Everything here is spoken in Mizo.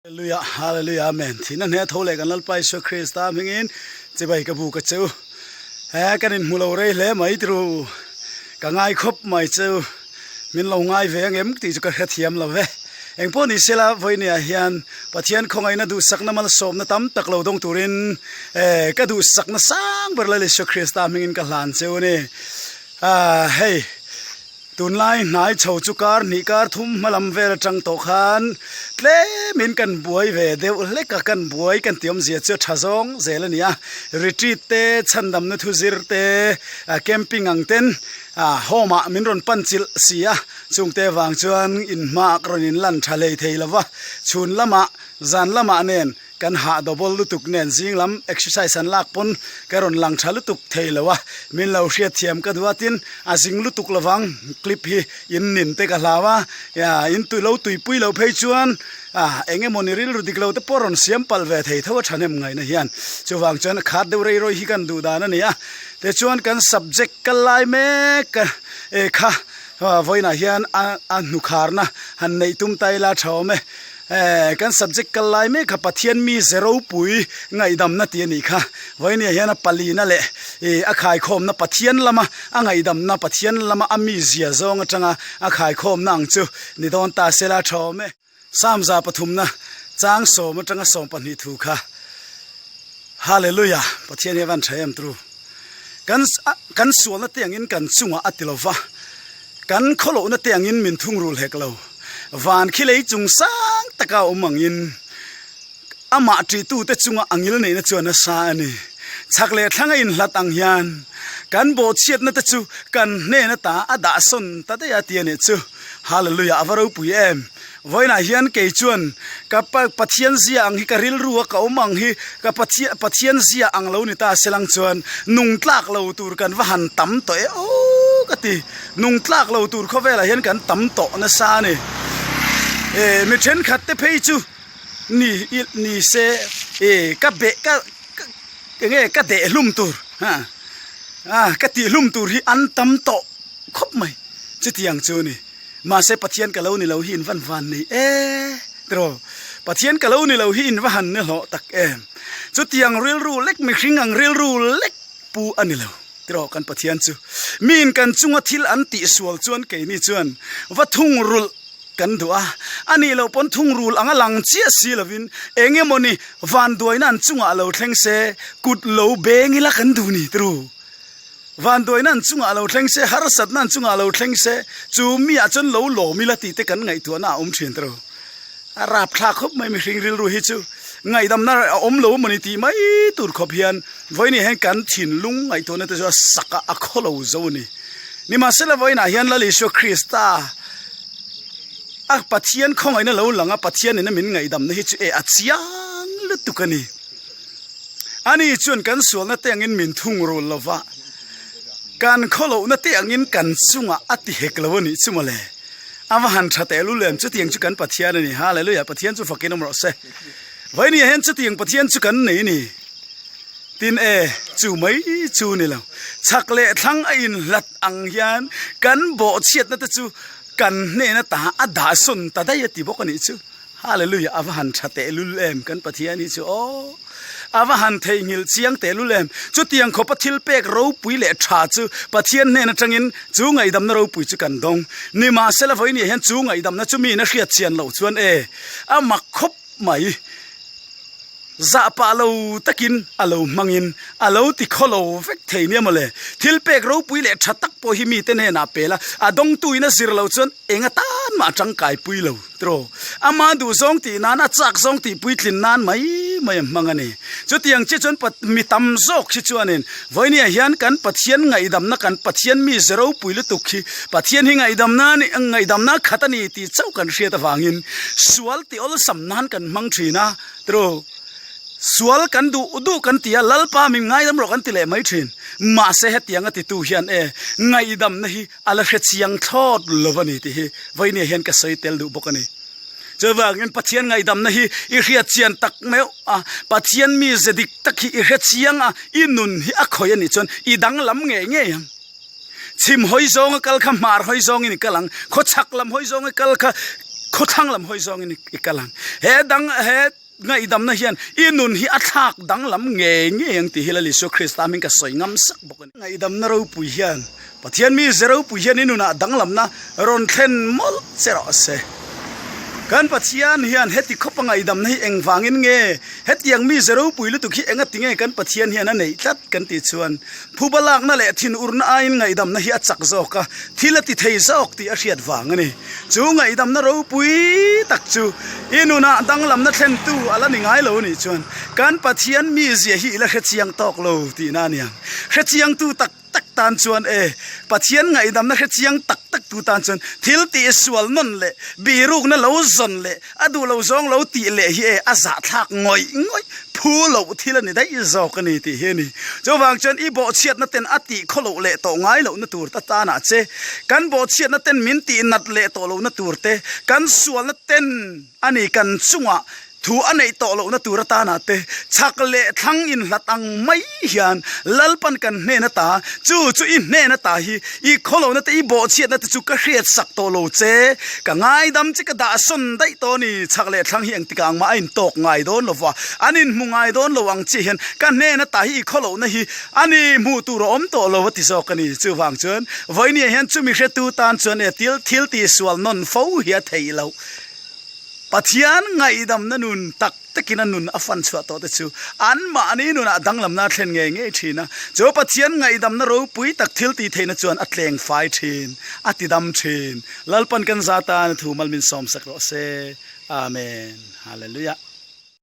Hallelujah, Hallelujah, Amen. Thihna hne tho leh kan Lalpa Isua Krista hmingin chibai ka bu ka cheu. He kan in hmu lo rei hle mai tiru. Ka ngai khawp mai cheu. Min lo ngai ve angem tih chu ka hrethiam lo ve. Engpawh ni sela vawinia hian Pathian khawngaihna duhsakna malsawmna tam tak lo dawng turin eh ka duhsakna sang ber Lal Isua Krista hmingin ka hlan cheu a ni. Ah hei. Tunlai hnai chho chu kar hnih kar thum hma lam vel atang tawh khan tlemin kan buai ve deuh hlek a, kan buai kan tih awmzia chu a tha zawng zel a ni a, retreat te chhandamna thu zir te camping ang ten home ah min rawn pan chilh si a, chungte vang chuan inhma ka rawn inlan tha hlei thei lo va, chhun lamah zan lamah nen Kan hah double lutuk nen zing lam exercise an lak pawn ka rawn lang tha lutuk thei lo a, min lo hriatthiam ka duh a tin a zing lutuk lovang clip hi in nin te ka hlau a, in tui lo tuipui lo phei chuan ah eng emaw ni rilru dik lo te pawh rawn siam palh ve thei tho a thahnem ngaihna hian chuvang chuan khat deuh rei rawi hi kan duh dan a ni a, tichuan kan subject kal lai mek e kha vawiinah hian a hnukharna han neih tum ta ila tha awm e. Ehh kan subject kal lai mek kha Pathian mi ze ropui ngaihdamna tih a nih kha. Vawinia hian a palina leh ih a khaikhawmna Pathian lama a ngaihdamna Pathian lama a mi zia zawng atanga a khaikhawmna ang chu ni dawn ta se la tha awm e. Samza pathumna chang sawm atanga 12 thu kha Hallelujah Pathian hi a van tha em tru. Kan kan sualna te angin kan chungah a ti lo va, kan khawlohna te angin min thungrul hek lo. Van khi lei chung sang taka awm angin amah ṭihtute chunga a ngil neihna chuan a sa a ni. Chhak leh thlang a inhlat ang hian kan bawhchhiatna te chu kan hnen ata a dahsawn ta daih a ti a nih chu. Hallelujah a va ropui em! Vawiinah hian kei chuan ka Pathian zia ang hi ka rilru a ka awm ang hi ka Pathian zia ang lo ni ta selang chuan nung tlak lo tur kan va han tam tawh e aw ka ti. Nung tlak lo tur khawvelah hian kan tam tawh nasa a ni. E mi thenkhat te phei chu ni ni se e ka beh ka enge ka deh hlum tur ha ka tih hlum tur hi an tam tawh khawp mai chutiang chu a ni. Mahse Pathian ka lo ni lo hi in van van nei e tiraw? Pathian ka lo ni lo hi in va han ni hlawh tak em? Chutiang rilru lek mihring ang rilru lek pu a ni lo tiraw kan Pathian chu. Miin kan chunga thil an tihsual chuan keini chuan va thungrulh kan duh a, a nih loh pawn thungrul anga lang chiah si lovin eng emawni vanduaina an chungah lo thleng se kut lo beng ila kan duh ni tiraw? Vanduaina an chungah lo thleng se, harsatna an chungah lo thleng se, chu miah chuan lo lawm ila tih te kan ngaihtuahna a awm thin tawh. A rapthlak khawp mai mihring rilru hi chu ngaihdamna a awm lo emawni tih mai tur khawp hian vawiin hian kan thinlung ngaihtuahna te chu a sak a, a khaw lo zo a ni. Nimahsela vawiinah hian Lal Isua Krista a Pathian khawngaihna lo lang a, Pathianin a min ngaihdamna hi chu e a chiang lutuk a ni. Ani chuan kan sualna te angin min thungrul lo va, kan khawlohna te angin kan chungah a ti hek lo a nih chu mawle. A va han tha tehlul em, chutiang chu kan Pathian a ni. Hallelujah, Pathian chu fakin awm rawh se. Vawinia hian chutiang Pathian chu kan nei a ni. Tin e, chu mai chu ni lo. Chhak leh thlang a inhlat ang hian kan bawhchhiatna te chu kan hnena ta a dahsawn ta daih a ti bawk a nih chu. Hallelujah a va han tha tehlul em kan Pathian hi chu aw a va han theihnghilh chiang tehlul em chutiang khawpa thil pek ropui leh tha chu Pathian hnen atangin chu ngaihdamna ropui chu kan dawng nimahsela vawiin hian chu ngaihdamna chu miin a hriat chian loh chuan e a mak khawp mai. Zah pah lo takin a lo hmangin a lo ti khaw lo vek thei nia mawle. Thil pek ropui leh tha tak pawh hi mite hnenah pel a, a dawngtuin a zir lo chuan eng atan mah a tangkai pui lo tiraw. Ama duhzawng tih nan, a chak zawng tih puitlin nan mai mai a hmang a ni. Chutiang chiah chuan mi tam zawk hi chuanin vawinia hian kan Pathian ngaihdamna, kan Pathian mi ze ropui lutuk hi Pathian hi ngaihdamna a ni, ngaihdamna a khat a ni tih chauh kan hriat avangin sual tih awlsam nan kan hmang thin a. Tru, sual kan duh duh kan ti a, Lalpa min ngaidam rawh kan ti leh mai thin. Mahse hetiang a titu hian e, ngaihdamna hi a la hre chiang thlawt lo a ni tih hi vawinia hian ka sawi tel duh bawk a ni. Chuvangin Pathian ngaihdamna hi i hriat chian tak meuh a, Pathian mi ze dik tak hi i hre chiang a, i nun hi a khawih a nih chuan i danglam ngei ngei ang. Chhim hawi zawnga kal kha hmar hawi zawngin i kal ang, khawchhak lam hawi zawnga kal kha. Khawthlang lam hawi zawngin i kal ang. He dang he ngaihdamna hian i nun hi a thlak danglam ngei ngei ang tih hi Lal Isua Krista hming ka sawi ngam sak bawk a ni. Ngaihdamna ropui hian Pathian mi ze ropui hian i nunah danglamna rawn thlen mawlh che rawh se. Kan Pathian hian heti khawpa ngaihdamna hi engvangin nge hetiang mi ze ropui lutuk hi engati nge kan Pathian hian a neih tlat kan tih chuan phuba lakna leh thinurna aiin ngaihdamna hi a chak zawk a, thil a ti thei zawk tih a hriat vang a ni. Chu ngaihdamna ropui tak chu i nunah danglamna thlentu a la ni ngai lo nih chuan kan Pathian mizia hi i la hrechiang tawk lo tihna a ni ang. Hrechiangtu tak tak tan chuan e, Pathian ngaihdamna hrechiang tak tak tu tan chuan thil tih sual nawn leh birukna lo zawn leh a duh lo zawng lo tih leh hi e a zahthlak ngawih ngawih phu loh thil a ni daih zawk a ni tih hi a ni. Chuvang chuan i bawhchhiatna ten a tih khaw loh leh tawh ngai lohna tur ta tanah che, kan bawhchhiatna ten min tih nat leh tawh lohna tur te, kan sualna ten a ni kan chungah Thu a neih tawh lohna tur atana te chhak leh thlang inhlat ang mai hian Lalpan kan hnen ata, chu chu i hnen ata hi i khawlohna te i bawhchhiatna te chu ka hriat sak tawh lo che, ka ngaidam che ka dahsawn daih tawh a ni, chhak leh thlang hi engtik ang mah a intawk ngai dawn lo va, an inhmu ngai dawn lo ang chiah hian ka hnen ata hi i khawlohna hi a ni hmuh tur a awm tawh lo a ti zawk a ni. Chuvang chuan vawinia hian chumi hretu tan chuan e thil thil tihsual nawn fo hi a theih loh. Pathian ngaihdamna nun tak takin a nun a fan chhuah tawh te chu anmahni nunah danglamna a thlen ngei ngei thin a. Chu Pathian ngaihdamna ropui tak thil tih theihna chuan a tleng fai thin, a tidam thin. Lalpan kan za tan a thu mal min sawmsak rawh se. Amen. Hallelujah.